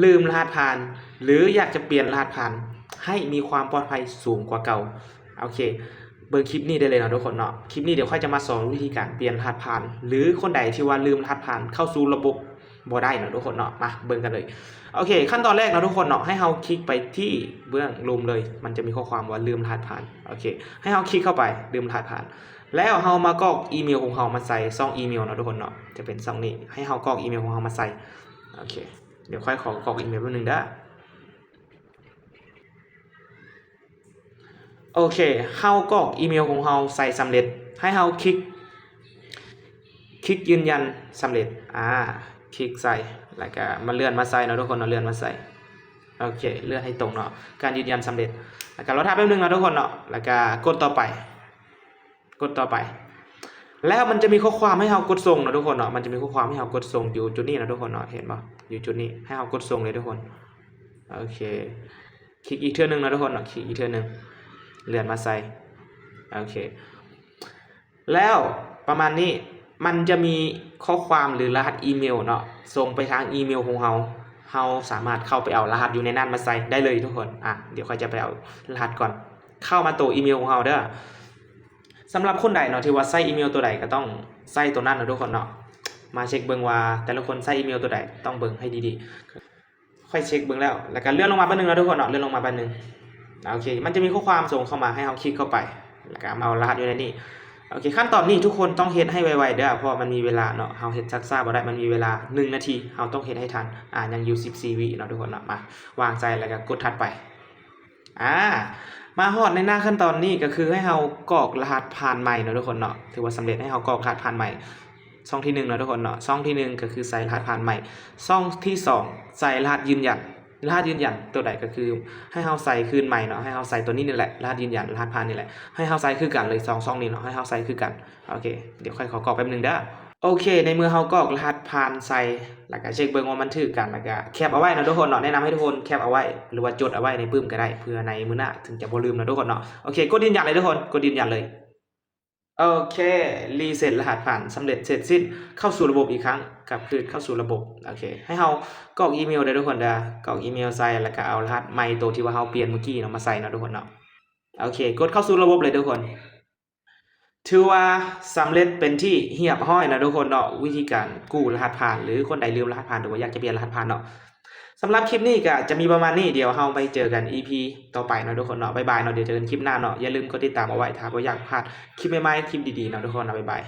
ລືມລະຫັດຜ່ານ ຫຼື ຢາກຈະປ່ຽນລະຫັດຜ່ານໃຫ້ມີຄວາມປອດໄພສູງກວ່າເກົ່າ. ໂອເຄ ເບິ່ງຄລິບນີ້ໄດ້ເລີຍເນາະທຸກຄົນເນາະ. ຄລິບນີ້ດຽວຂ້ອຍຈະມາສອນວິທີການປ່ຽນລະຫັດຜ່ານ ຫຼື ຄົນໃດທີ່ວ່າລືມລະຫັດຜ່ານເຂົ້າສູ່ລະບົບບໍ່ໄດ້ເນາະທຸກຄົນເນາະ. ມາເບິ່ງກັນເລີຍ. ໂອເຄ ຂັ້ນຕອນແລກເນາະທຸກຄົນເນາະ ໃຫ້ເຮົາຄລິກໄປທີ່ເບື້ອງລຸ່ມເລີຍ ມັນຈະມີຂໍ້ຄວາມວ່າລືມລະຫັດຜ່ານ. ໂອເຄ ໃຫ້ເຮົາຄລິກເຂົ້າໄປ ລືມລະຫັດຜ່ານ ແລ້ວເຮົາມາກອກອີເມວຂອງເຮົາມາໃສ່ຊ່ອງອີເມວເນາະທຸກຄົນເນາະ. ຈະເປັນຊ່ອງນີ້ ໃຫ້ເຮົາກອກອີເມວຂອງເຮົາມາໃສ່. ໂອເຄ ດຽວຂ້ອຍຂໍກອກອີເມວແປັບໜຶ່ງເດີ້. ໂອເຄ ເຮົາກອກອີເມວຂອງເຮົາໃສ່ສຳເລັດ ໃຫ້ເຮົາຄລິກ ຄລິກຢືນຢັນສຳເລັດ. ອາ ຄລິກໃສ່ ແລ້ວກະມາເລື່ອນມາໃສ່ເນາະທຸກຄົນເນາະ ເລື່ອນມາໃສ່. ໂອເຄ ເລື່ອນໃຫ້ຕົງເນາະ ການຢືນຢັນສຳເລັດ. ແລ້ວກະລໍຖ້າແປັບໜຶ່ງເນາະທຸກຄົນເນາະ ແລ້ວກະກົດຕໍ່ໄປ ກົດຕໍ່ໄປ ແລ້ວມັນຈະມີຂໍ້ຄວາມໃຫ້ເຮົາກົດສົ່ງເນາະທຸກຄົນເນາະ. ມັນຈະມີຂໍ້ຄວາມໃຫ້ເຮົາກົດສົ່ງຢູ່ຈຸດນີ້ເນາະທຸກຄົນເນາະ ເຫັນບໍ່? ຢູ່ຈຸດນີ້ ໃຫ້ເຮົາກົດສົ່ງເລີຍທຸກຄົນ. ໂອເຄ ຄລິກອີກເທື່ອໜຶ່ງເນາະທຸກຄົນເນາະ ຄລິກອີກເທື່ອໜຶ່ງ ເລື່ອນມາໃສ່. ໂອເຄ ແລ້ວປະມານນີ້ ມັນຈະມີຂໍ້ຄວາມ ຫຼື ລະຫັດອີເມວເນາະ ສົ່ງໄປທາງອີເມວຂອງເຮົາ. ເຮົາສາມາດເຂົ້າໄປເອົາລະຫັດຢູ່ໃນນັ້ນມາໃສ່ໄດ້ເລີຍທຸກຄົນ. ອາ ດຽວຂ້ອຍຈະໄປເອົາລະຫັດກ່ອນ. ເຂົ້າມາໂຕອີເມວຂອງເຮົາເດີ້. ສຳລັບຄົນໃດເນາະທີ່ວ່າໃຊ້ອີເມວໂຕໃດ ກໍຕ້ອງໃຊ້ໂຕນັ້ນເນາະທຸກຄົນເນາະ. ມາເຊັກເບິ່ງວ່າແຕ່ລະຄົນໃຊ້ອີເມວໂຕໃດ ຕ້ອງເບິ່ງໃຫ້ດີໆ. ຂ້ອຍເຊັກເບິ່ງແລ້ວ ແລ້ວກໍເລື່ອນລົງມາບາດໜຶ່ງເນາະທຸກຄົນເນາະ ເລື່ອນລົງມາບາດໜຶ່ງ. ໂອເຄ ມັນຈະມີຂໍ້ຄວາມສົ່ງເຂົ້າມາໃຫ້ເຮົາຄລິກເຂົ້າໄປ ແລ້ວກໍມາເອົາລະຫັດຢູ່ໃນນີ້. ໂອເຄ ຂັ້ນຕອນນີ້ທຸກຄົນຕ້ອງເຮັດໃຫ້ໄວໆເດີ້ ເພາະວ່າມັນມີເວລາເນາະ ເຮົາເຮັດຊ້າໆບໍ່ໄດ້ ມັນມີເວລາໜຶ່ງນາທີ ເຮົາຕ້ອງເຮັດໃຫ້ທັນ. ອາ ຍັງຢູ່ສິບສີ່ວິເນາະທຸກຄົນເນາະ. ມາວາງໃສ່ ແລ້ວກໍກົດຖັດໄປ. ອາ ມາຮອດໃນໜ້າຂັ້ນຕອນນີ້ ກໍຄືໃຫ້ເຮົາກອກລະຫັດຜ່ານໃໝ່ເນາະທຸກຄົນເນາະ. ຖືວ່າສຳເລັດ ໃຫ້ເຮົາກອກລະຫັດຜ່ານໃໝ່ ຊ່ອງທີໜຶ່ງເນາະທຸກຄົນເນາະ. ຊ່ອງທີໜຶ່ງກໍຄືໃສ່ລະຫັດຜ່ານໃໝ່. ຊ່ອງທີສອງໃສ່ລະຫັດຢືນຢັນ. ລະຫັດຢືນຢັນໂຕໃດກໍຄືໃຫ້ເຮົາໃສ່ຄືນໃໝ່ເນາະ. ໃຫ້ເຮົາໃສ່ໂຕນີ້ນີ້ແຫຼະ ລະຫັດຢືນຢັນ ລະຫັດຜ່ານນີ້ແຫຼະ ໃຫ້ເຮົາໃສ່ຄືກັນເລີຍ ສອງຊ່ອງນີ້ເນາະ ໃຫ້ເຮົາໃສ່ຄືກັນ. ໂອເຄ ດຽວຂ້ອຍຂໍກອກແປັບໜຶ່ງເດີ້. ໂອເຄ ໃນເມື່ອເຮົາກອກລະຫັດຜ່ານໃສ່ ແລ້ວກະເຊັກເບິ່ງວ່າມັນຖືກກັນ ແລ້ວກະແຄັບເອົາໄວ້ເນາະທຸກຄົນເນາະ. ແນະນຳໃຫ້ທຸກຄົນແຄັບເອົາໄວ້ ຫຼືວ່າຈົດເອົາໄວໃນປຶ້ມກໍໄດ້ ເພື່ອໃນມື້ໜ້າເຖິງຈະບໍ່ລືມເນາະທຸກຄົນເນາະ. ໂອເຄ ກົດຢືນຢັນເລີຍທຸກຄົນ ກົດຢືນຢັນເລີຍ. ໂອເຄ ຣີເຊັດລະຫັດຜ່ານສຳເລັດເສັດສິ້ນ ເຂົ້າສູ່ລະບົບອີກຄັ້ງ ກັບຄືນເຂົ້າສູ່ລະບົບ. ໂອເຄ ໃຫ້ເຮົາກອກອີເມວເດີ້ທຸກຄົນເດີ້ ກອກອີເມວໃສ່ ແລ້ວກະເອົາລະຫັດໃໝ່ໂຕທີ່ວ່າເຮົາປ່ຽນມື້ກີ້ເນາະມາໃສ່ເນາະທຸກຄົນເນາະ. ໂອເຄ ກົດເຂົ້າສູ່ລະບົບເລີຍທຸກຄົນ. ຖືວ່າສຳເລັດເປັນທີ່ຮຽບຮ້ອຍເນາະທຸກຄົນເນາະ ວິທີການກູ້ລະຫັດຜ່ານ ຫຼື ຄົນໃດລືມລະຫັດຜ່ານ ຫຼືວ່າຢາກຈະປ່ຽນລະຫັດຜ່ານເນາະ. ສຳລັບຄລິບນີ້ກະຈະມີປະມານນີ້ ດຽວເຮົາໄປເຈີກັນອີພີຕໍ່ໄປເນາະທຸກຄົນເນາະ. ບາຍບາຍເນາະ ດຽວເຈີກັນຄລິບໜ້າເນາະ. ຢ່າລືມກົດຕິດຕາມເອົາໄວ້ ຖ້າບໍ່ຢາກພາດຄລິບໃໝ່ໆ ຄລິບດີໆເນາະທຸກຄົນເນາະ. ບາຍບາຍ.